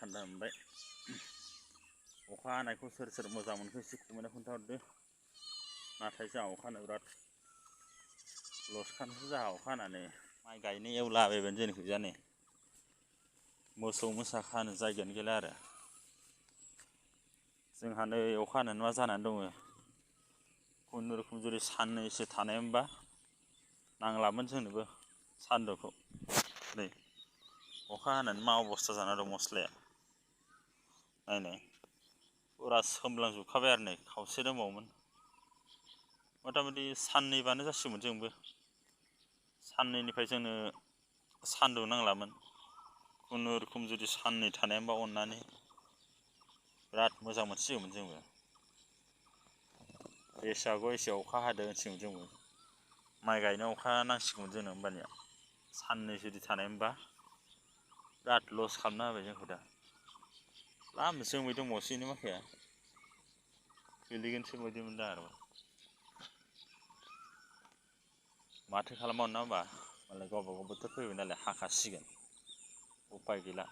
थान्दा मोनबाय। अखा हानायखौ सोर सोर मोजां मोनखो एसे कमेन्टआव खोन्थाहरदो। नाथाय जोंहा अखा हानायाव बिराद लसखानसो जोंहा अखा हानानै माइ गायनो एवलाबायबानो जोंनिखैजा नै मोसौ मोसा खानो जायगायानो गैला आरो। जोंहा नै अखा हानानै मा जानानै दङ, खुनुरुखुम जुदि साननैसो थानायमोनबा नांलामोन जोंनोबो सान्दुंखौ। नै अखा हानानै मा अबस्था जाना दं मस्लाया नायनाय फुरा सोमलांजोबखाबाय आरो नै खावसे दंबावोमोन। मथा मथि साननैबानो जासिगौमोन जोंबो। साननैनिफ्राय जोंनो सान्दुं नांलामोन। खुनुरुखुम जुदि साननै थानायमोनबा अननानै बिराद मोजां मोनसिगौमोन जोंबो। जेसे हागौ एसे अखा हादों होनसिगौमोन जोंबो। माइ गायनायाव अखा नांसिगौमोन जोंनो होमबानिया। साननै जुदि थानायमोनबा बिराद लस खालामना होबाय जोंखौ दा। जोमै दंबावोसो नै माखाया गोलैगोनसो बायदि मोनदों आरो। माथो खालामबावनो नङा होमबा, मालाय गावबा गाव बोथोर फैबाय नालाय हाखासिगोन। उफाय गैला।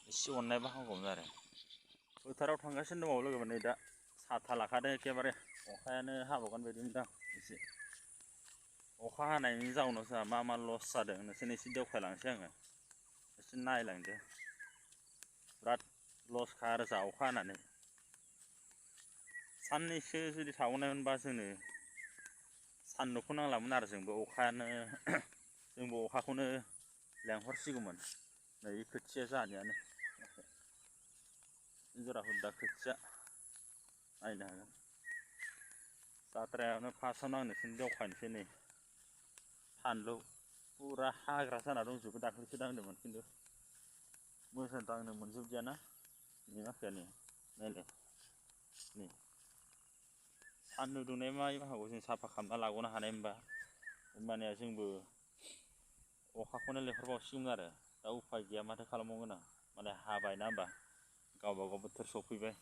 एसे अननायबा हामगौमोन आरो। फोथाराव थांगासिनो दंबावो लोगोफोर नै दा साथा लाखादों एखेबारे अखायानो हाबावगोन बायदि मोनदों आं एसे। अखा हानायनि जाउनाव जोंहा मा मा लस जादों नोंसोरनो एसे देखायलांसै आङो। एसे नायलांदो। बिराद लसखा आरो जोंहा अखा हानानै। साननैसो जुदि थाबावनायमोनबा जोंनो सान्दुंखौ नांलामोन आरो जोंबो अखाखौनो लेंहरसिगौमोन। नै खोथिया जानायानो जराहुद्दा दा खोथिया नायनो हागोन। जात्रायावनो फार्स्टआवनो आं नोंसोरनो देखायनोसै नै फानलौ फुरा हाग्रा जाना दंजोबो। दाख्लैसो दांदोंमोन खिन्थु मोजां दांनो मोनजोबदियाना नै माखाया नै नायलाय नै सान्दुं दुंनाय माहाखौ जों साफा खालामना लागनो हानायमोनबा होमबानिया जोंबो अखाखौनो लेंहरबावसिगौमोन आरो। दा उफाय गैया माथो खालामबावगोन आं, मालाय हाबायना होमबा गावबा गाव बोथोर सफैबाय।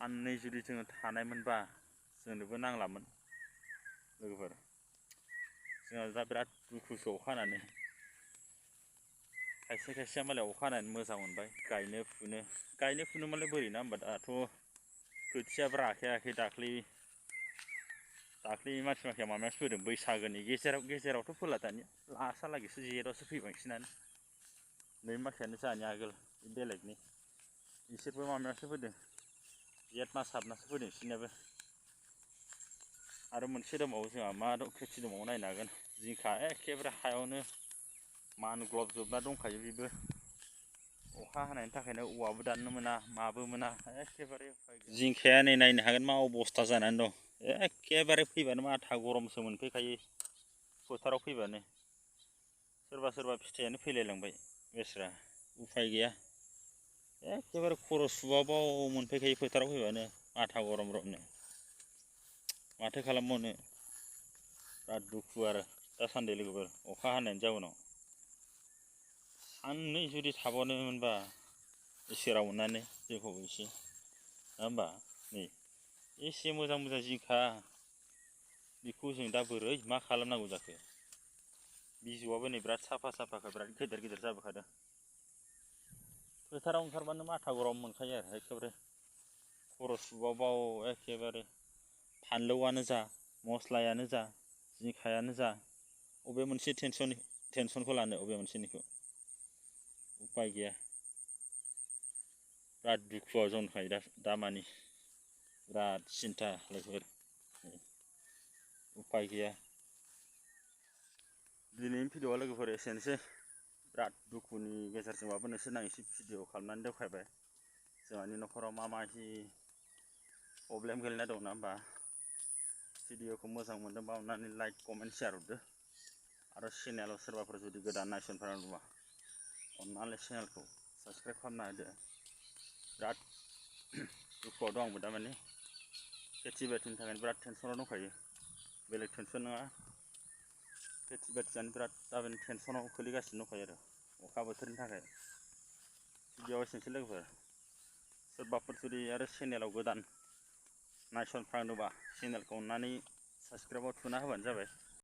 साननै जुदि जोङो थानायमोनबा जोंनोबो नांलामोन लोगोफोर। जोंहा दा बिराद दुखुसो अखा हानानै। खायसे खायसेया मालाय अखा हानानै मोजां मोनबाय गायनो फुनो। गायनो फुनो मालाय बोरै ना होमबा दाथ' खोथियाबो राखायाखै दाख्लै मानसि माखाया माबायावसो फोदों बैसागोनि गेजेरावथ' फोला दानिया लास्टहालागैसो जेथआवसो फोयो बांसिनानो। नै माखायानो जोंहानि आगोल बेलेगनि बिसोरबो माबायावसो फोदों जेठ मास हाबनासो फोदों बिसोरनियाबो। आरो मोनसे दंबावो जोंहा मा खेथि दंबावो नायनो हागोन, जिंखा एखेबारे हायावनो मानग्लबजोबना दंखायो बेबो। अखा हानायनि थाखायनो औवाबो दाननो मोना माबो मोना एखेबारे जिंखाया नै नायनो हागोन मा अबस्था जानानै दं। एखेबारे फैबानो माथा गरमसो मोनफैखायो फोथाराव फैबानो। सोरबा सोरबा फिथाइयानो फैलायलांबाय बेस्रा उफाय गैया। एखेबारे खर' सुबावबाव मोनफैखायो फोथाराव फैबानो माथा गरम गरमनो। माथो खालामबावनो बिराद दुखु आरो दासान्दि लोगोफोर अखा हानायनि जाउनाव। साननै जुदि थाबावनायमोनबा इसोरा अननानै जोंखौबो एसे नङा होमबा नै एसे मोजां मोजां जिंखा बेखौ जों दा बोरै मा खालामनांगौ जाखो। बिजौआबो नै बिराद साफा साफाखा बिराद गेदेर गेदेर जाबोखादों। फोथाराव ओंखारबानो माथा गरम मोनखायो आरो एखेबारे खर' सुबावबाव एखेबारे फानलौआनो जा मस्लायानो जा जिंखायानो जा अबे मोनसे टेनसनखौ लानो अबे मोनसेनिखौ उफाय गैया। बिराद दुखुआव दंखायो दामानि बिराद सिन्था लोगोफोर उफाय गैया। दिनैनि भिडिअ'आ लोगोफोर एसेनोसै। बिराद दुखुनि गेजेरजोंबाबो नोंसोरनो आं एसे भिडिअ' खालामनानै देखायबाय जोंहानि न'खराव मा प्रब्लेम गोलैना दं नङा होमबा। भिडिअ'खौ मोजां मोनदोंबा अननानै लाइक कमेन्ट सेयार हरदो। आरो चेनेलाव सोरबाफोर जुदि गोदान नायसनफ्रांदोंबा अननानै चेनेलखौ साबस्क्राइब खालामना होदो। बिराद दुखुआव दं आंबो दामाने खेथि बाथिनि थाखायनो बिराद टेनसनाव दंखायो। बेलेग टेनसन नङा, खेथि बाथियानो बिराद दामानि टेनसनाव खोलैगासिनो दंखायो आरो अखा बोथोरनि थाखाय। भिडिअ'आ एसेनोसै लोगोफोर। सोरबाफोर जुदि आरो चेनेलाव गोदान नायसनफ्रांदोंबा चेनेलखौ अननानै साबस्क्राइबाव थुना होबानो जाबाय।